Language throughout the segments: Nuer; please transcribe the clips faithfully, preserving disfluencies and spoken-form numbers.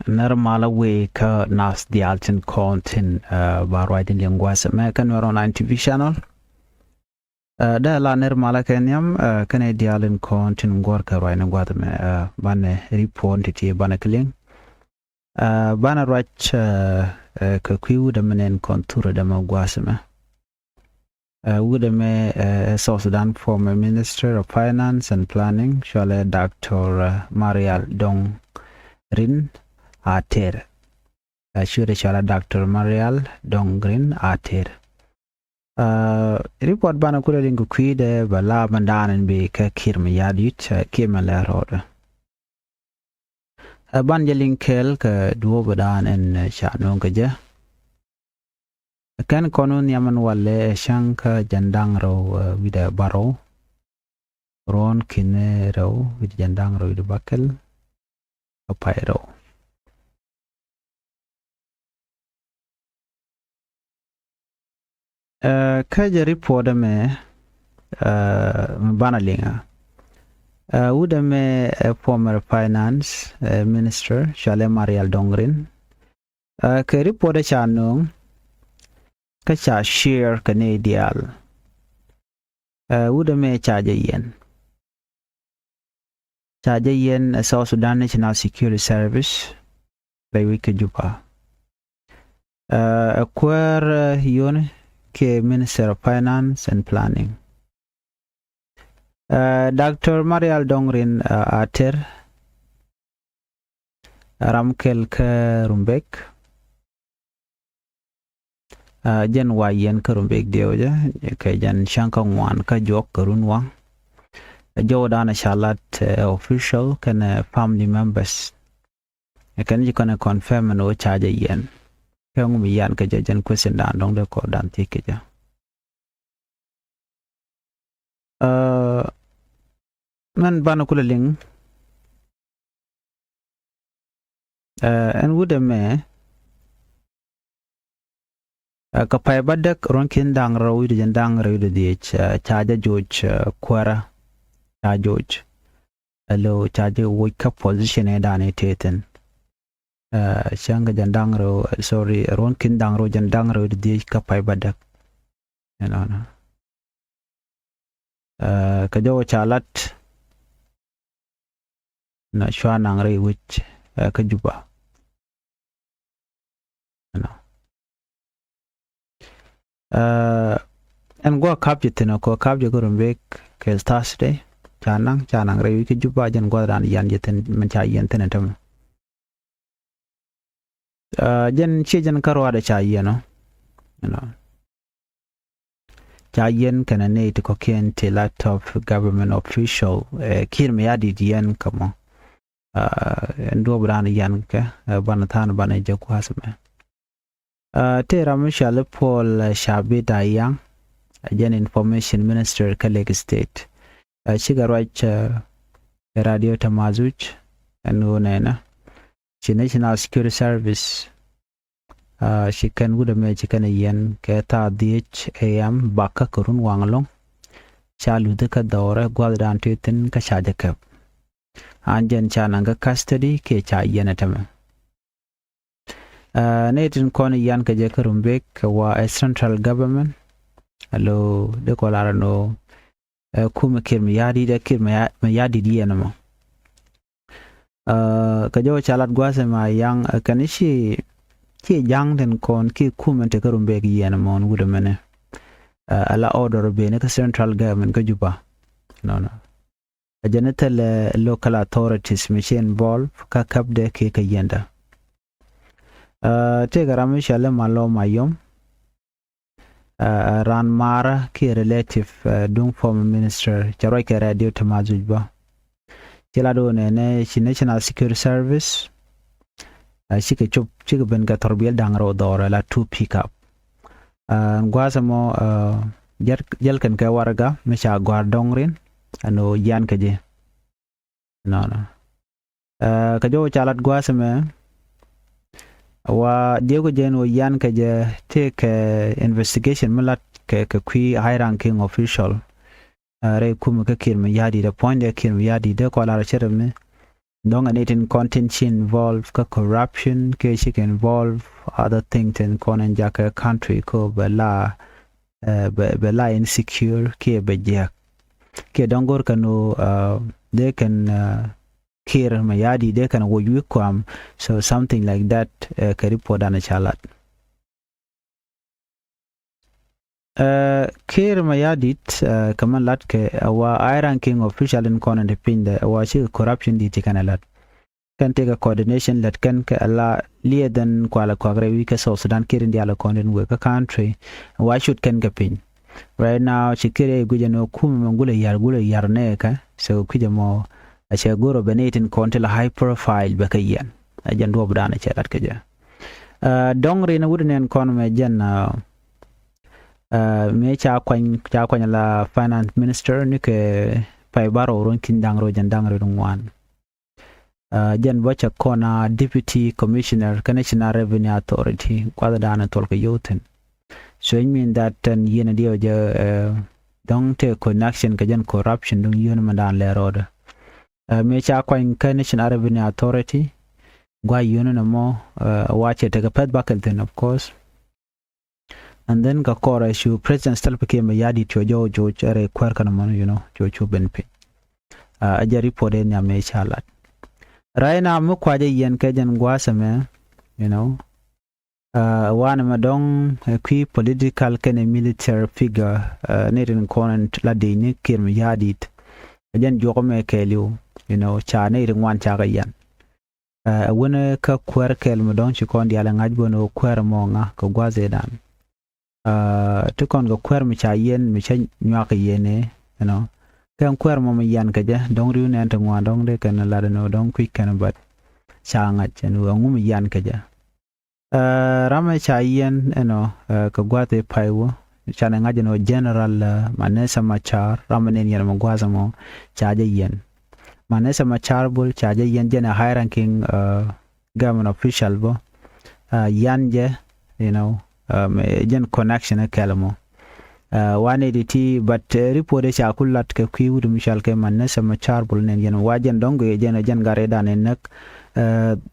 Nɛr malä wëë kä nath diaal tin kɔn tin, eh, ba ruacdɛ liŋ gua̱a̱th ɛmɛ kä Nuɛr Online T V channel. Eh, dee la nɛr malä kɛ nhiam, eh, kɛnɛ diaal in kɔn tin guɔ̱r kɛ ruacni gua̱a̱th ɛmɛ, eh, banɛ report ti ti banɛ kɛ liŋ. Eh, banɛ ruac, eh, eh, kɛ kui̱ wut ɛmɛ nɛn kɔn thurɛ dämɛ gua̱a̱th ɛmɛ. Eh, wut ɛmɛ, eh, South Sudan former Minister of Finance and Planning, cualɛ Doctor, eh, Marial Dongrin Ater. Eh, cuɛ cualɛ Doctor Marial Dongrin Ater. Eh, report banɛ kulɛ liŋ kɛ kui̱dɛ bɛ la bɛ da̱a̱n in bi kɛ Kiir Mayardit, eh, Kiir mɛ lɛ rɔɔdɛ. Eh, ban jɛ liŋ kɛɛl kɛ duɔ̱ɔ̱p dan ɛn, eh, ca nööŋ kɛ jɛ. Kɛn kɔn wä nhiam ɛn walɛ ɛ cäŋ kä jɛn da̱ŋ rɛw, eh, wi̱cdɛ bärɔw. Ruɔ̱n ki̱n rɛw wi̱cdɛ jɛn da̱ŋ rɛw wi̱cdɛ bäkɛl kä pay rɛw. Eh, kä jɛ report ɛmɛ, eh, mi banɛ liŋa. Eh, wut ɛmɛ, eh, former finance, eh, minister, cualɛ Marial Dongrin. Eh, kɛ report ɛ ca nööŋ, kä ca share kɛ nɛy diaal. Eh, wut ɛmɛ ca jɛ yiɛn. Ca jɛ yiɛn, eh, South Sudan National Security Service rɛy wec kä Juba. Eh, ɛ kuäär, eh, yio̱n kiɛ Minister of Finance and Planning. Eh, Doctor Marial Dongrin, eh, Ater, ram kɛl kä Rumbek. Ah, jɛn wa yiɛn kä Rumbek diɛw jɛ, kɛ jɛn cäŋ kä ŋuan kä juɔk kä run waŋ. Jɔw dan ca lat, eh, official kɛnɛ, eh, family members. Ɛ kɛn ji̱ kɔnɛ confirm ɛn ɣöö ca jɛ yiɛn. Kɛ ŋu mi yian kɛ jɛ, jɛn question dan dɔ̱ŋ dee kɔr dan thiec kɛ jɛ. Ah, mɛn banɛ kulɛ liŋ. Eh, ɛn wut ɛmɛ, eh, kɛ pay bädäk ruɔ̱n ki̱n da̱ŋ rɛw wi̱cdɛ jɛn da̱ŋ rɛw wi̱cdɛ dhiec, eh, ca jɛ joc, eh, kuäärä, ca joc. Alo ca jɛ woc kä position ëë dan ëë tëë thi̱n. Eh, cäŋ kɛ jɛn da̱ŋ rɛw, eh, sorry, ruɔ̱n ki̱n da̱ŋ rɛw jɛn da̱ŋ rɛw wi̱cdɛ dhiec kä pay bädäk. Ɛnɔnɔ. Eh, kɛ jɔw ca lat. Na cua naŋ rɛy wec, eh, kä Juba. Ɛnɔ. Eh, ɛn guɔ kap jɛ thi̱n ɔ, kɔ kap jɛ kä Rumbek kɛ Thursday. Ca naŋ, ca naŋ rɛy wec kä Juba, jɛn guɔ dan yian jɛ thi̱n, min ca yiɛn thi̱n ɛn tämɛ. Ah, jɛn ciɛ jɛn kä ruaadɛ ca yiɛn ɔ. You know. Ca yiɛn kɛnɛ nɛy ti kɔ̱kiɛn ti la top government official, eh, Kiir Mayardit yiɛn kä mɔ. Ah, ɛn duɔ̱ɔ̱p dan yiɛn kɛ, eh, banɛ tha̱a̱n banɛ jɛ gua̱a̱th mɛ. Ah, tëë ram mi cɔal i̱ Paul, eh, Cabit Ayaŋ, eh, jɛn information minister kä Lake State. Ah, cikɛ ruac, eh, kɛ radio Tamazuj, ɛn ɣöö nɛnɛ ci National Security Service, ah, ci kɛn wut ɛmɛ ci kɛn ɛ yiɛn kɛ thaa dhiec A M bakä kɛ run waŋ ɛlɔ̱ŋ. Ca luthi kä dhɔrɛ gua̱thdan ti thi̱n kä ca jɛ kɛp. An jɛn ca naŋ kä custody kiɛ ca yiɛn ɛ tämɛ. Ah, nɛy tin kɔn yian kɛ jɛ kä Rumbek kɛ wa ɛ central government. Alo, dee kɔ lar ɛn ɣöö, eh, kumɛ Kiir Mayardit, ɛ Kiir Maya-, Mayardit yiɛn ɛmɔ. Ah, kɛ jɔw ca lat gua̱a̱th ɛmɛ Ayaŋ, eh, kɛn ci, ci ja̱ŋ tin kɔn ki kumɛ ti kä Rumbek yiɛn ɛmɔ ɛn wut ɛmɛnɛ. Ah, ala order ben kä central government kä Juba. Nɔnɔ. A jɛn i̱ thilɛ local authorities mi ci involve kä käpdɛ kiɛ kä yiɛndɛ. Ah, tëëkɛ ram mi cɔal i̱ Malɔm Mayom, ah, ran maarä kiɛ relative, ah, duŋ former minister, cɛ ruac kɛ radio Tamazuj bä. Ci lat ɣöö nɛnɛ ci National Security Service, ah, cikɛ cop, cikɛ ben kɛ thɔrbiɛl da̱ŋ rɛw dhɔrɛ la two pickup. Ah, ɛn gua̱a̱th ɛmɔ, ah, jäl, jäl kɛn kɛ warɛga mi ca gɔ̱a̱r Dɔŋrin ɛn ɣöö yian kɛ jɛ. Nɔnɔ. Ah, kɛ jɔw ca lat gua̱a̱th ɛmɛ, wa diɛw kɛ jɛ ɛn ɣöö yian kɛ jɛ tëëkɛ investigation mi lat kɛ, kɛ kui̱ high ranking official. Ah, rɛy kumɛ kä Kiir Mayardit, ɛ puɔ̱nydɛ Kiir Mayardit, dee kɔ lar cɛ rɛ mi. Dɔ̱ŋ ɛ ni tin kɔn tin ci involve kä corruption kiɛ ci kɛ involve other thing tin kɔn in jakä country ko bɛ la, bɛ la insecure kiɛ bɛ jiäk. Kiɛ dɔ̱ŋ go̱r kɛn ɣöö dee kɛn Kiir Mayardit dee kɛn woc wi̱i̱ kuam. So something like that kɛ report dan ca lat. Kiir Mayardit kɛ mɛn lat kɛ a wa high ranking official in kɔn in ti piny dɛ a wa ci corruption di ti kɛn a lat. Kɛn tekɛ coordination lät kɛn kɛ a la liɛth ɛn kualɛ kuak rɛy wi̱i̱ kɛ South Sudan Kiir in diaal kɔn in wek kä country. Wa cut kɛn kɛ piny. Right now ci Kiir yɛ guic ɛn ɔ kumɛ mɛ gulɛ yar gulɛ yar nɛɛkɛ. So kui̱cɛ mɔ a cɛ go̱r ɔ bɛ ni tin kɔn ti la high profile bɛ kɛ yɛn. A jɛn duɔp dan a cɛ lat kɛ jɛ. Dɔ̱ŋ rin a wut nɛn kɔn mɛ jɛn mëë ca kuany ca kuany la finance minister ni kɛ pay bar ɔ ruɔ̱n ki̱n da̱ŋ rɔ jɛn da̱ŋ rɔ ŋuan. Jɛn bä cɛ kɔn a deputy commissioner kä National Revenue Authority guath dan a thol kɛ yothin. So it mean that tɛn yɛn a diɛ jɛ dɔ̱ŋ te connection kɛ jɛn corruption dɔ̱ŋ yön mɛ dan lɛ rɔɔdɛ. Mëë ca kuany kä National Revenue Authority gua yön ni mɔ wa cɛ tekɛ pɛth bakɛl thin of course. And then kɛ kɔrɛ cu President Salva Kiir Mayardit cu jɔw joc ɛrɛ kuɛr kɛn mɔn, you know, cu cu ben piny. A jɛ report in yam ca lat. Right now mi kuacä yɛn kɛ jɛn gua̱a̱th ɛmɛ, you know, wanɛ mɛ dɔ̱ŋ ɛ kui̱ political kɛnɛ military figure ni rin kɔn la dec ni Kiir Mayardit. Ɛ jɛn juɔk mɛ kɛɛliw, you know, ca ni rin ŋuan ca kɛ yɛn. Ɛ wänɛ kä kuäär kɛl mi dɔ̱ŋ ci kɔn diaal ɛ ŋa̱c bä ni ɣöö kuäär mɔ ŋa kɛ gua̱th ëëdan. Ti kɔn kɛ kuäär mi ca yiɛn mi cä nyuak kɛ yiɛn ëë, you know. Kɛn kuäär mɔ mi yian kɛ jɛ dɔ̱ŋ ri̱w nɛn ti ŋuan dɔ̱ŋ dee kɛn lat ni ɣöö dɔ̱ŋ kui̱c kɛn but ca ŋa̱c ɛn ɣöö ɛŋu mi yian kɛ jɛ. Ɛ ram ɛ ca yiɛn ɛnɔ kɛ gua̱th ëë pay wä canɛ ŋa̱c ɛnɔ General Manessa Machar, ram ɛ nɛn yɛn mɛ gua̱th ɛmɔ ca jɛ yiɛn. Manessa Machar Bol ca jɛ yiɛn jɛn ɛ high ranking government official bä. Yian jɛ, you know, jɛn connection ɛ kɛl ɛmɔ. Wanɛ di ti but report ɛ ca ku lat kɛ kui̱ wut mi cɔal kɛ Manessa Machar Bol nɛn yɛn wa jɛn dɔ̱ŋ gɛ jɛn ɛ jɛn gat ɛ dan ɛ näk.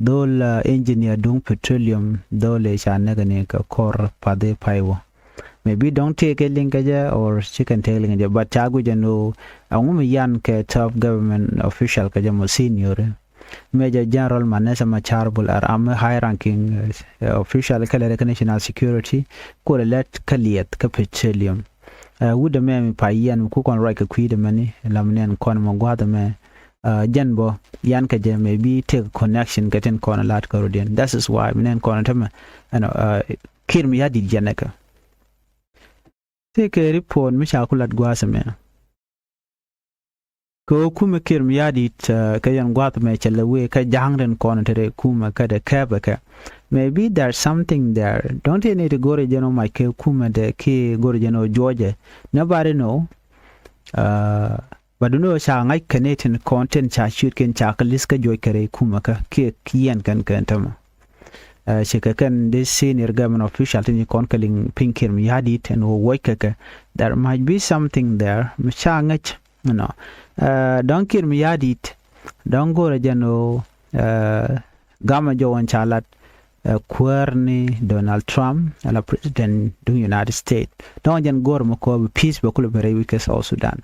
Dhol engineer duŋ petroleum dhol ɛ ca näk ni kɛ kɔr path ëë pay wä. Maybe dɔ̱ŋ tëëkɛ liŋ kɛ jɛ or ci kɛn tëëkɛ liŋ kɛ jɛ but ca guic ɛn ɣöö ɛŋu mi yian kɛ top government official kɛ jɛ mɔ senior. Major General Manessa Machar Bol ɛ ram high ranking official kɛ lɛ rɛ kä national security. Kuɔlɛ lɛt kä liɛth kä petroleum. Wut ɛmɛ mi pay yian mi ku kɔn ruac kɛ kui̱dɛ mɛni lam nɛn kɔn mɔ gua̱th ɛmɛ. Jɛn bɔ yian kɛ jɛ maybe take connection kɛ tin kɔn lat kä rodiɛn. That is why mi nɛn kɔn tämɛ ɛnɔ Kiir Mayardit jɛn ɛ kɛ. Tëëkɛ report mi ca ku lat gua̱a̱th ɛmɛ. Kɛ ɣöö kumɛ Kiir Mayardit kɛ yɛn gua̱a̱th ɛmɛ cɛ lɛ wee kä ja̱a̱ŋ rin kɔn te rɛy kumɛ kä dee kɛɛpɛ kɛ. Maybe there's something there. Dɔ̱ŋ ti ni ti go̱rɛ jɛn ɔ mac kɛ kumɛ dee ki go̱rɛ jɛn ɔ juɔcɛ. Nobody know. But dunɛ ɣöö ca ŋa̱c kɛ ni tin kɔn tin ca ciötkiɛn ca kɛ li̱th kä juɔc kɛ rɛy kumɛ kä kiɛ kiɛn kɛn kɛn tämɛ. Cikɛ kɛn di senior government official tin ci kɔn kɛ liŋ piny Kiir Mayardit ɛn ɣöö wuɔc kɛ kɛ. There might be something there mi ca ŋäc, you know. Dɔ̱ŋ Kiir Mayardit dɔ̱ŋ go̱rɛ jɛn ɣöö gamɛ jɔwän ca lat kuäär ni Donald Trump ala president duŋ United States. Dɔ̱ŋ jɛn go̱rɛ mi kɔɔp peace bɛ kulɛ ben rɛy wi̱c kɛ South Sudan.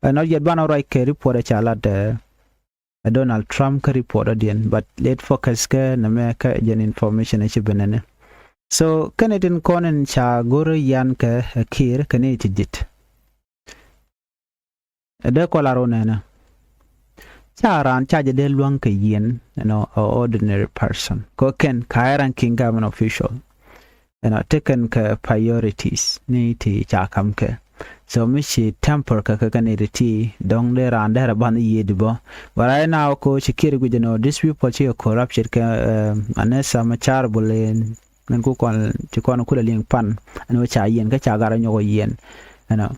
Nɔt yɛt banɛ ruac kɛ report ɛ ca lat ɛ Donald Trump kä report ɔ diɛn but let focus kɛ nɛmɛ kä jɛn information ɛ ci ben ɛnɛ. So kɛn itin kɔn in ca go̱r yan kɛ ɛ Kiir kɛn iti dit. Ɛ dee kɔl a rɔ nɛnɛ. Ca raan ca jɛ dee luäŋ kɛ yiɛn, you know, a ordinary person kɔ kɛn ka ɛ ranking government official. Ɛnɔ tekɛn kɛ priorities ni ti ca kam kɛ. So mi ci temper kɛ kɛ kɛn iti ti dɔŋ dee raan dee rɛ ban yiëë di bɔ. But right now ko ci Kiir guic ɛnɔ these people ci kɛ corruption kɛ Manessa Machar Bol in min ku kɔn ci kɔn kulɛ liŋ pan ɛn wä ca yiɛn kä ca gar a nyɔk yiɛn. Ɛnɔ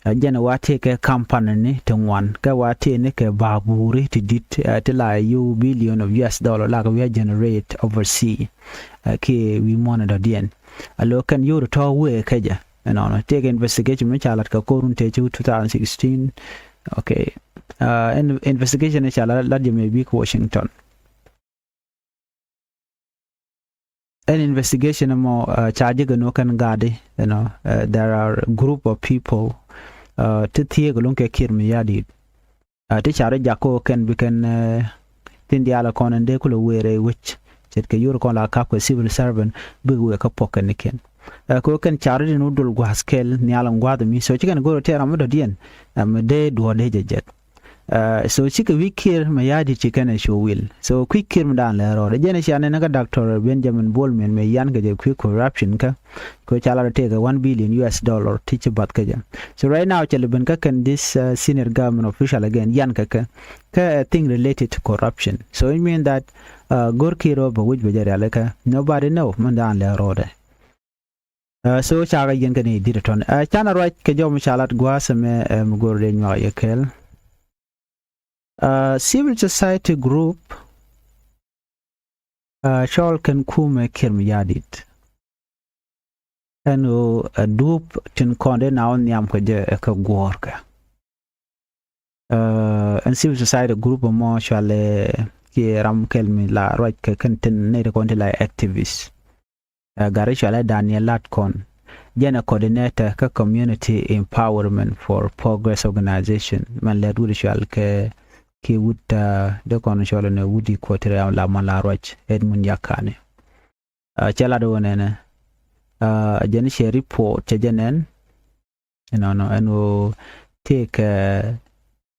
jɛn wa tëë kɛ company ni ti ŋuan kɛ wa tëë ni kɛ baburi ti dit ti la yiw billion of U S dollar la kɛ wi̱i̱ a generate oversea. Kiɛ wi̱i̱ muɔ̱n dɔ̱diɛn a lo kɛn yio̱w ti tɔ̱ wëë kecɛ. Ɛnɔnɔ tëë kɛ investigation mi ca lat kɛ korun tëë ci two thousand sixteen. Okay. Ɛn investigation ca lat jɛ mëë bik Washington. Ɛn investigation mɔ ca jɛ gɛ nɔ kɛn gaadi, you know, there are group of people ti thiek loŋ kɛ Kiir Mayardit ti ca rɔ jak kɔ kɛn bi kɛn tin diaal kɔn in dee kulɛ wëë rɛy wec ce̱tkɛ yur kɔn la kap kɛ civil servant bik wëë kä puɔk kɛn ni kɛn. Kɛ kɛn ca rɔ din wä dul gua̱a̱th kɛl nhial in gua̱a̱th mi so ci kɛn go̱r tɛɛr ram mi dɔ̱diɛn mi dee duɔ̱ɔ̱r dee jɛ jɛk. So cikɛ wi̱i̱ Kiir Mayardit ci kɛn ɛ cu wil. So kui̱ Kiir mi daan lɛ rɔɔdɛ jɛn cia nɛn kä Doctor Benjamin Bol Mel mɛ yan kɛ jɛ kui̱ corruption kä kɛ ca lat tëëkɛ one billion U S dollar ti ci bath kä jɛ. So right now cɛ lɛ ben kä kɛn this senior government official again yan kɛ kɛ kɛ thing related to corruption. So it mean that go̱r Kiir ɔ bɛ wi̱c bɛ jɛ rialikä nobody know mi daan lɛ rɔɔdɛ. So cakɛ yɛn kɛ ni di̱t tɔn canɛ ruac kɛ jɔw mi ca lat gua̱a̱th ɛmɛ mi go̱r dee nyuak yɛ kɛɛl. Civil society group cɔl kɛn kumɛ Kiir Mayardit. Ɛn ɣöö ɛ dup tin kɔn dee na wä nhiam kɛ jɛ ɛ kɛ guɔ̱ɔ̱rkɛ. Ɛn civil society group mɔ cualɛ kiɛ ram kɛl mi la ruac kɛ kɛn tin nɛy ti kɔn ti la activist. Ɛ gari cualɛ Daniel Latkɔn jɛn ɛ coordinator kä Community Empowerment for Progress Organization mɛn lɛt wut cual kɛ kiɛ wut dee kɔn cual ni wut Equatoria la mɔ la ruac Edmund Yakani. Cɛ lat wä nɛnɛ jɛn cɛ report cɛ jɛ nɛn. Inɔnɔ ɛn ɣöö tëëkɛ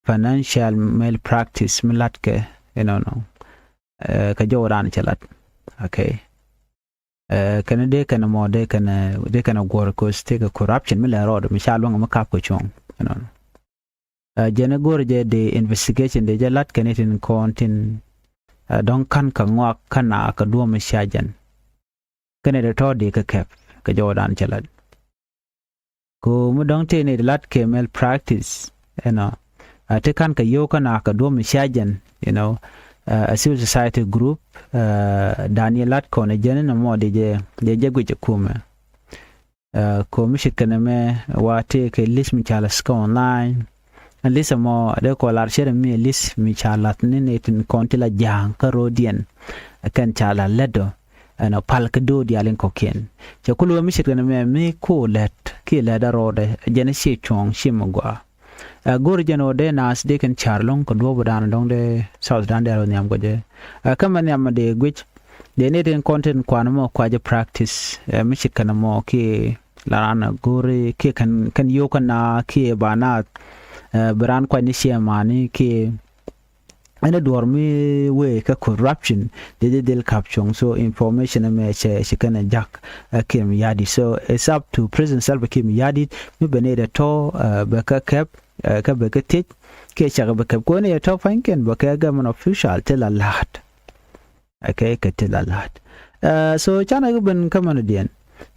financial malpractice mi latkɛ inɔnɔ kɛ jɔwdan cɛ lat. Okay. Kɛn dee kɛn mɔ dee kɛn dee kɛn guɔr kos tëëkɛ corruption mi lɛ rɔɔd mi ca luäŋ mi kap kɛ cuɔ̱ŋ inɔnɔ. Jɛn go̱r jɛ dee investigation dee jɛ lat kɛn itin kɔn tin dɔ̱ŋ ka̱n kɛ ŋɔak ka̱n a kɛ duɔ̱m mi cia jɛn. Kɛn dee tɔ̱ dee kɛ kɛp kɛ jɔwdan cɛ lat. Ko mi dɔ̱ŋ tëë ni lat kɛ malpractice, you know, a ti ka̱n kɛ yio̱w ka̱n a kɛ duɔ̱m mi cia jɛn, you know, a civil society group, Daniel Latkɔn jɛn ni mɔ dee jɛ dee jɛ guic ɛ kumɛ. Ko mi cit kɛn ɛmɛ wa tëë kɛ list mi ca la skä online. Ɛn list ɛmɔ dee kɔ lar cɛ rɛ mi list mi ca lath ni ni tin kɔn ti la ja̱a̱ŋ kä ro̱diɛn. Kɛn ca la lɛt dɔ ɛn ɔ pal kä do̱o̱ diaal in kɔkiɛn. Cɛ kul wee mi cit kɛn ɛmɛ mi ko lɛt kiɛ lɛt a rɔɔdɛ jɛn ci cuɔ̱ɔ̱ŋ ci mi gɔaa. Ɛ go̱r jɛn ɣöö dee naath dee kɛn ca̱r lo̱ŋ kɛ duɔ̱ɔ̱p dan dɔ̱ŋ dee South Sudan dee rɔ nhiam kɛ jɛ. Ɛ kä mɛ nhiam mɛ dee guic dee ni tin kɔn tin kuan mɔ kua jɛ practice ɛ mi cit kɛn mɔ kiɛ la ran go̱ri kiɛ kɛn kɛn yio̱w kɛn na kiɛ ba naath. Ɛ bi ran kuac ni ciɛ mani kiɛ ɛn duɔ̱ɔ̱r mi wee kä corruption dee jɛ dhil kap cuɔ̱ŋ. So information ɛmɛ cɛ ci kɛn ɛ ja̱k ɛ kiɛ mi ya̱di. So it's up to President Salva Kiir mi ya̱di mi bɛ ni dee tɔ̱ bɛ kä kɛp kä bɛ kä thiec kiɛ cak bɛ kɛp kuɛn yɛ tɔ̱ pa̱nykiɛn bɛ kɛ government official ti la la̱a̱t. Ɛ kɛ kɛ ti la la̱a̱t. So canɛ kɛ ben kä mɛn diɛn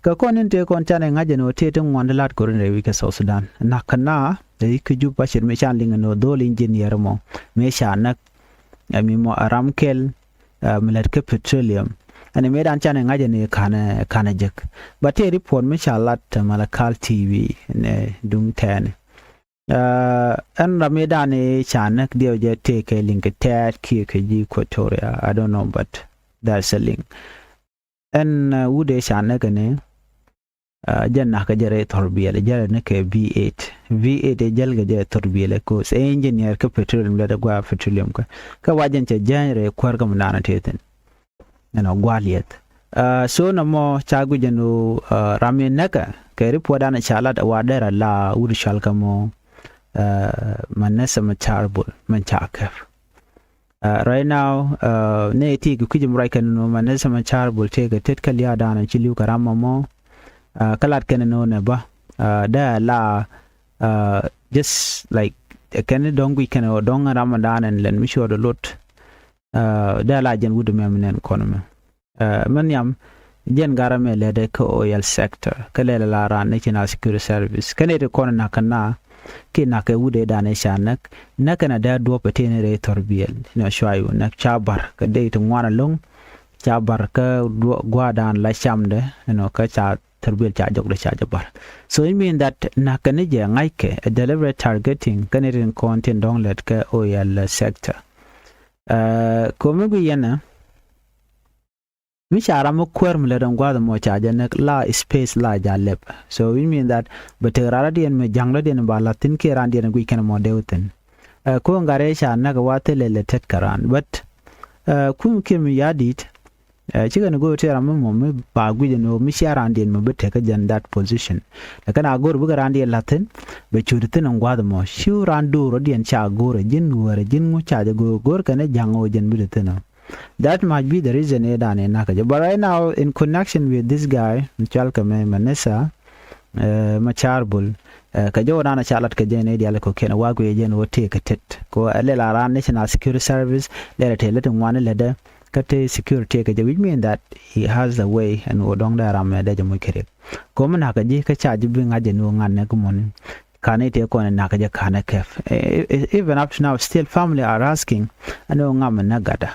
kɛ kɔn in tëë kɔn canɛ ŋa̱c ɛn ɣöö tëë ti ŋuan ti la̱a̱t ko̱r in rɛy wi̱c kɛ South Sudan nak kɛ na ɛ i̱ kä jup pacit mi can liŋ ɛn ɣöö dho̱l engineer mɔ mëë ca näk. Ɛ mi mɔ ɛ ram kɛl mi lät kä petroleum. Ɛn mëë dan canɛ ŋa̱c ɛn ɣöö kanɛ kanɛ jek. Ba tëë report mi ca lat Malakal T V nɛ duŋ tɛɛni. Ɛn ram mi dan i̱ ca näk diɛw jɛ tëë kɛ liŋ kɛ tɛɛt kiɛ kɛ ji̱ Equatoria. I don't know but that's a link. Ɛn wut ëë ca näk ɛn ëë jɛ na̱k kɛ jɛ rɛy thɔr biɛl jɛ rɛ ni kɛ V eight. V eight ëë jäl kɛ jɛ thɔr biɛl ɛ kos ëë engineer kä petroleum lɛ dɛ gua petroleum kä kä wa jɛn cɛ jääny rɛy kuäär kä mi naan tëë thin. Ɛn ɔ gua̱l yɛth. So nɔmɔ ca guic ɛn ɣöö ram mi näkä kɛ report dan ca lat ɛ wa dɛr a la wut cual kä mɔ Manessa Machar Bol mɛn ca kɛp. Right now ni ti kɛ kui̱c mi ruac kɛn nɔ Manessa Machar Bol tëë kɛ tet kä lia̱a̱ dan ci li̱w kɛ ram mɔ mɔ. Kä lat kɛn nɔ nɛ ba dee a la just like kɛn dɔ̱ŋ guic kɛn ɔ dɔ̱ŋ ram mɔ dan ɛn lɛn mi cuɔt ɔ lot. Dee a la jɛn wut mɛ mi nɛn kɔn mɛ mɛ nhiam. Jɛn garɛ mɛ lɛt kä oil sector kä lɛl a la ran national security service kä nɛ ti kɔn nak kä na. Ki nak kɛ wut ëë dan ëë ca näk näk kɛn a dee duɔp ɛ tëë ni rɛy thɔr biɛl inɔ cuay wä näk ca bar kä dee ti ŋuan aloŋ. Ca bar kä gua̱a̱r dan la camdɛ inɔ kä ca thurbil ca jɔk dee ca jɛ bar. So it mean that nakä ni jɛ ŋa̱ckɛ a deliberate targeting kä ni rin kɔn tin dɔ̱ŋ lät kä oil sector. Komi gui yɛn mi ca ram mi kuäär mi lät ɛn gua̱th mɔ ca jɛ näk la space la ja lɛp. So it mean that bɛ tek ran rɔ̱diɛn mi ja̱ŋ rɔ̱diɛn ba la̱th thi̱n kiɛ randiɛn guic kɛn mɔ dee wä thi̱n. Ko ŋa̱rɛ ca näk wa thilɛ lɛ tet kä ran but kum kiɛ mi ya di̱i̱t. Cikɛ ni go̱o̱r ti ram mi mɔ mi ba guic ɛn ɣöö mi cia randiɛn mi bi tek kä jɛn that position. Lakin a go̱o̱r bikɛ randiɛn la̱th thi̱n bɛ cut thi̱n ɛn gua̱th mɔ ci ran do̱r rɔ̱diɛn ca go̱o̱r ɛ ji̱n wär ɛ ji̱n ŋu ca jɛ go̱o̱r go̱o̱r kɛn ɛ ja̱ŋ ɣöö jɛn bi te thi̱n ɔ. That might be the reason ëë dan ëë nakä jɛ. But right now in connection with this guy, cual kɛ mɛ Manessa, uh, Machar Bul, uh, kɛ jɛ wä dan a ca lat kɛ jɛ ni dial kɛ kɛn wa guiɛ jɛ ni wä tëë kɛ tet. Ko ɛ lɛ la ran National Security Service lɛ rɛ tëë lɛ ti ŋuan lɛ dɛ kä tëë security kɛ jɛ, which mean that he has a way and wä dɔŋ dɛ ram mɛ dɛ jɛ muc kɛ riek. Ko mi nakä ji̱ kä ca ji̱ bi ŋa̱c jɛ ni wä ŋa̱n nɛ kä mɔni. Kanɛ tëë kɔn nakä jɛ kanɛ kɛp. Even up to now still family are asking ɛn wä ŋam mɛ nɛ gatda.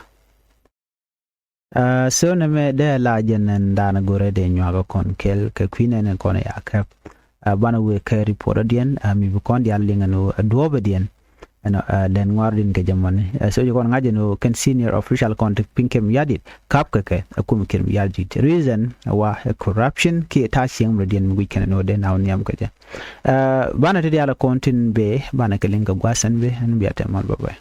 Uh, so nɛ mɛ dee la jɛn ɛn dan go̱rɛ dee nyuakä kɔn kɛl kɛ kui̱ nɛn ɛn kɔn ya kɛp. Uh, banɛ wee kɛ report diɛn uh, mi bi kɔn dial liŋ ɛn ɣöö duɔ̱ɔ̱pɛ diɛn ɛn uh, lɛn ŋuar din kɛ jɛ mɔni. Uh, so jɛ kɔn ŋa̱c ɛn ɣöö kɛn senior official kɔn ti piny kɛm yadit kap kɛ kɛ ɛ kum kɛm yadit reason wa ɛ corruption kiɛ ta̱a̱ cieŋ mi rɔ diɛn mi guic kɛn ɛn ɣöö dee na wä nhiam kɛ jɛ. Uh, banɛ ti dial ɛ kɔn tin bee banɛ kɛ liŋ kɛ gua̱a̱th ɛn bee ɛn bia tɛm mɔl bä bä.